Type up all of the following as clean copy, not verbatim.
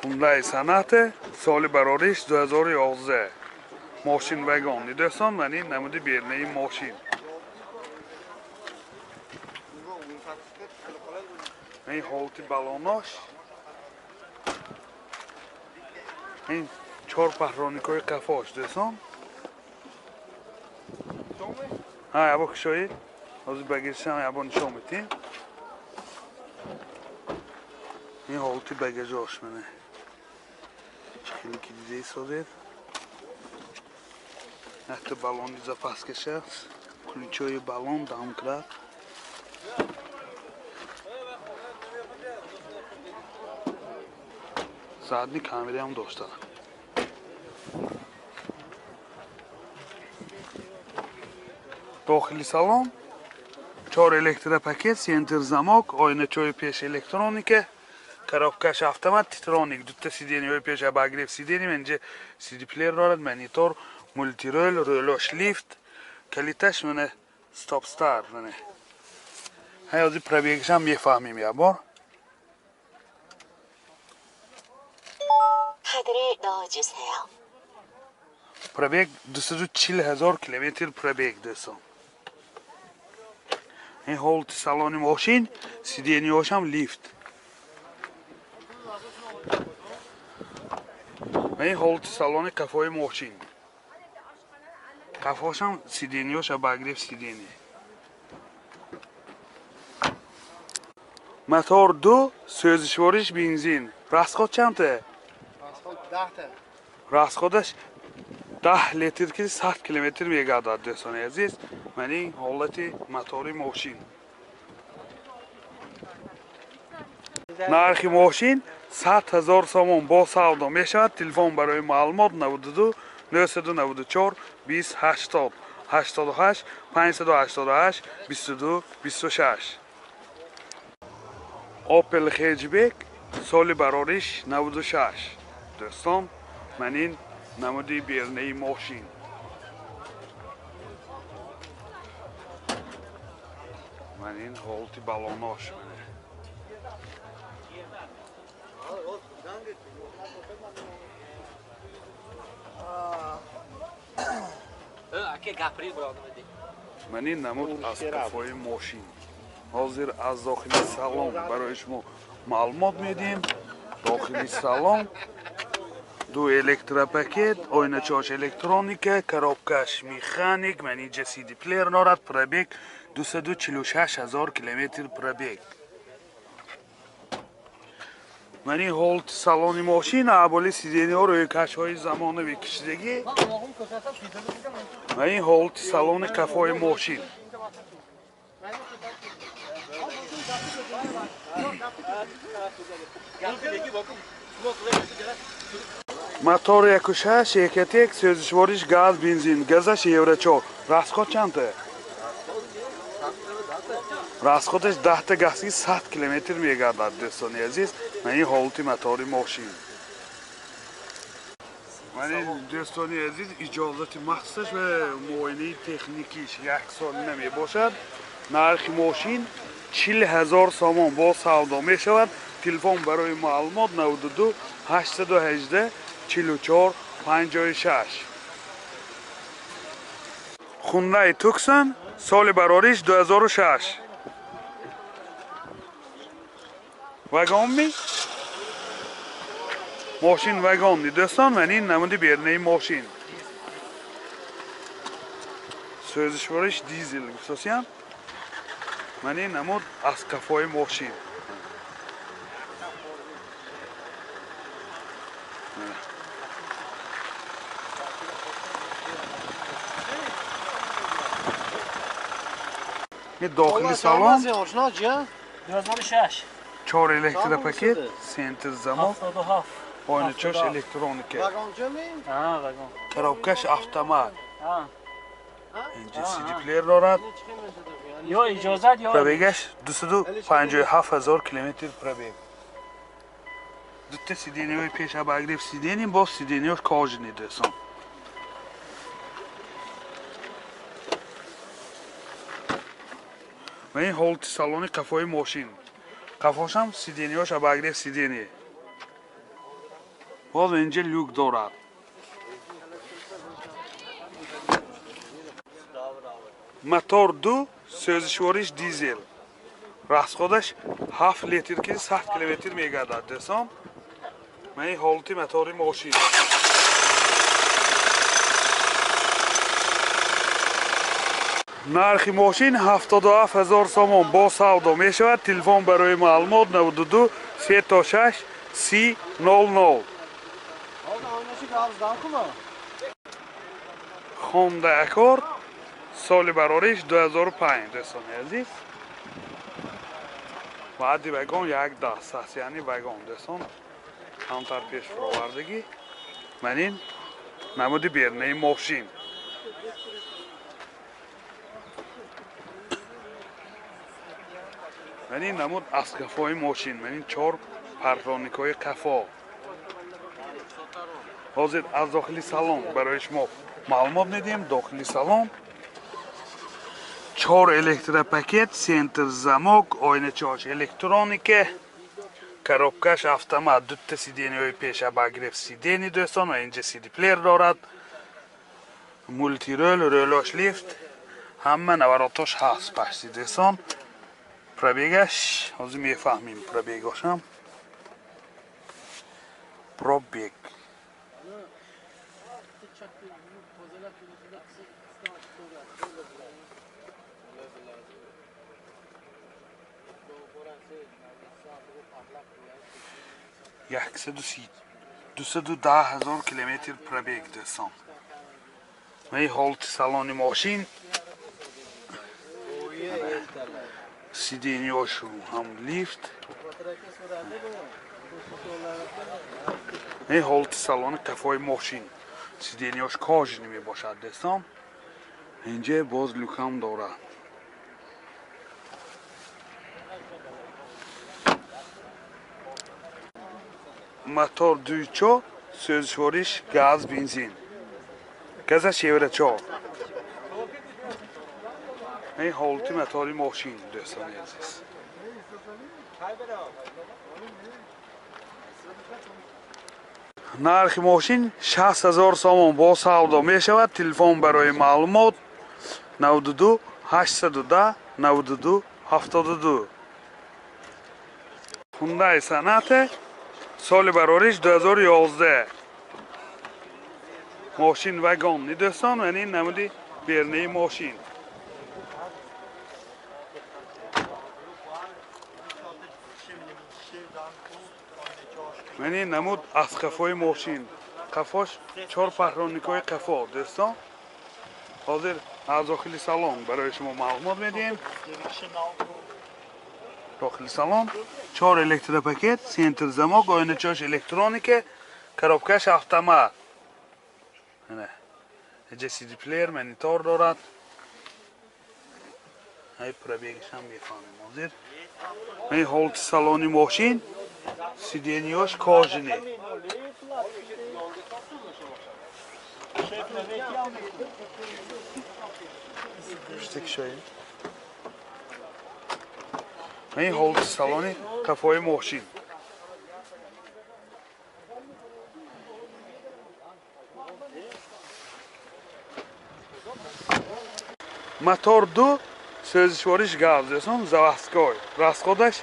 Hyundai Sonata соли барориш 2011. Мошин вагон. Дӯстон, ман ин намуди бернаи мошин. Ин ҳолати балонош. Ин чор паҳроникҳои қафош, дӯстон. Ҳа, ябо кушоед. Ҳозир багажшам ябо нишон медиҳем. Ин ҳолати багажош мана. Чӣ хеле ки дида истодед. Якта балони запаскаш аст. Ключои балон домкрат. Задни камераам дошта. Дохили салон чор электропакет, центр замок, оиначои пеш электроника, коробкаш автомат, титроник, дута сиденьяҳои пеш обогрев сиденья, инҷа CD плеер дорад, монитор, мултирол, рӯлош лифт, калиташ мана стоп старт мана. Ҳай ҳозир пробегашам мефаҳмем як бор. 카드를 넣어주세요. Пробег 240 ҳазор километр пробег, дӯстон. Ин ҳолати салони мошин, сиденьяҳошам лифт. Ва ин ҳолати салони қафои мошин. Қафошам сиденьяҳош обогрев сиденья. Мотор 2, сӯзишвориш бензин. Расход чандта? Расход 10 та. Расходаш 10 литр ки 100 километр мегардад, дӯстони азиз. Ман ин ҳолати мотори мошин. Нархи мошин 100 ҳазор сомон бо савдо мешавад. Телефон барои маълумот 92 994 20 80 88 588 22 26. Opel Hatchback соли барориш 96. Дӯстон, ман ин намуди бернаи мошин. Ман ин ҳолати балонош. Ман ин намуд аз қафои мошин. Ҳозир аз дохили салон барои шумо маълумот медиҳем. Дохили салон ду электропакет, оиначош электроника, коробкаш механик, ман инҷа CD плеер дорад, пробег 246 ҳазор километр пробег. Ман ин ҳолати салони мошин, аболи сиденьяҳо рӯйкашҳои замонавӣ кишидагӣ. Ман ин ҳолати салони қафои мошин. Мотор 1.6 Ecotec, сӯзишвориш газ, бензин, газаш евро 4. Расход чандта? Расходаш 10 та газки 100 километр мегардад, дӯстони азиз. Ман ин ҳолати мотори мошин. Ман ин, дӯстони азиз, иҷозати махсусаш ва муоинаи техникиш як солина мебошад. Нархи мошин 40 ҳазор сомон бо савдо мешавад. Телефон барои маълумот 92 818 44 56. Hyundai Tucson соли барориш 2006. Вагон ми? Мошин вагон. Дӯстон, ман ин намуди бернаи мошин. Сӯзишвориш дизел гуфтосиям. Ман ин намуд аз қафои мошин. Ин дохили салон 2006. чор электропакет, центр замок, оиначош электроника. Коробкаш автомат. Инҷа CD плеер дорад. Ё иҷозат ё пробегаш 257 ҳазор километр пробег. Дута сиденьяҳои пеш обогрев сиденья, боз сиденьяҳош кожаный, дӯстон. Ва ин ҳолати салони қафои мошин. Қафошам сиденьяҳош обогрев сиденья. Боз инҷа люк дорад. Мотор 2, сӯзишвориш дизел. Расходаш 7 литр ки 100 километр мегардад дӯстон. Ман ин ҳолати мотори мошин. Нархи мошин 77 ҳазор сомон бо савдо мешавад. Телефон барои маълумот 92 36 30 00. Honda Accord соли барориш 2005 дӯстони азиз. Баъди вагон як даст аст, яъне вагон дӯстон камтар пеш фуровардагӣ. Ман ин намуди бернаи мошин. Ман ин намуд аз қафои мошин, ман ин 4 парроникҳои қафо. Ҳозир аз дохили салон барои шумо маълумот медиҳем. Дохили салон 4 электропакет, центр замок, ойначаҳош электроника, коробкаш автомат, дута сиденияҳои пеш обогрев сидени дӯстон ва инҷа сидиплеер дорад, мултирол, рӯлош лифт, ҳама наворотош ҳаст пашти дӯстон. Пробегаш ҳозир мефаҳмем, пробегошам. Пробег 210 ҳазор километр пробег дӯстон. Ман ин ҳолати салони мошин, сиденияшу ҳам лифт. Ин ҳолати салони қафои мошин, сиденияш кожини мебошад дӯстон. Инҷа боз люкам дорад. Мотор 2.4, сӯзишвориш газ, бензин. Газаш евро 4. Ин ҳолати мотори мошин дӯстони азиз. Нархи мошин 60 ҳазор сомон бо савдо мешавад. Телефон барои маълумот 92 810 92 72. Hyundai Sonata соли барориш 2011. Мошин вагон дӯстон, ва ин намуди бернаи мошин. Ман ин намуд аз қафои мошин. Қафош 4 парроникҳои қафо дӯстон. Ҳозир аз дохили салон барои шумо маълумот медиҳем. Дохили салон 4 электропакет, центр замок, ойначаҳош электроника, коробкаш автомат. Инҷа CD плеер, монитор дорад. Ай пробегашам мефаҳмем ҳозир. Ин ҳолати салони мошин, сиденияш кожини. Ин ҳолати салони қафои мошин. Мотор 2, сӯзишвориш газ дӯстон, заводской. Расходаш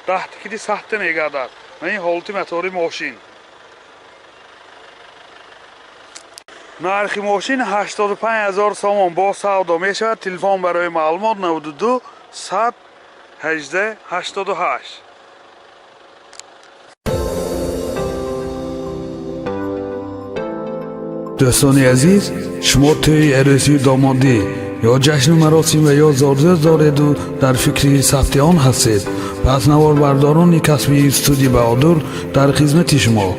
10 кили 100 мегардад. Ин ҳолати мотори мошин. Нархи мошин 85 ҳазор сомон бо савдо мешавад. Телефон барои маълумот 92 100 18 88. Дӯстони азиз, шумо тӯи арӯсии домодӣ ё ҷашну маросим ва ё зорзӯз дореду дар фикри сабти он ҳастед, пас наворбардорони касбии студия Баҳодур дар хизмати шумо.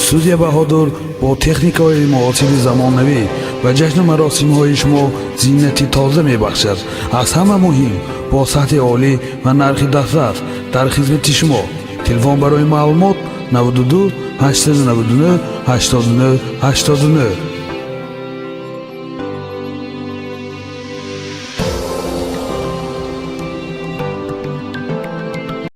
Студия Баҳодур бо техникаҳои муосири замонавӣ ва ҷашну маросимҳои шумо зинати тоза мебахшад. Аз ҳама муҳим бо сатҳи олӣ ва нархи дастрас дар хизмати шумо. Телефон барои маълумот 92 899 89 89.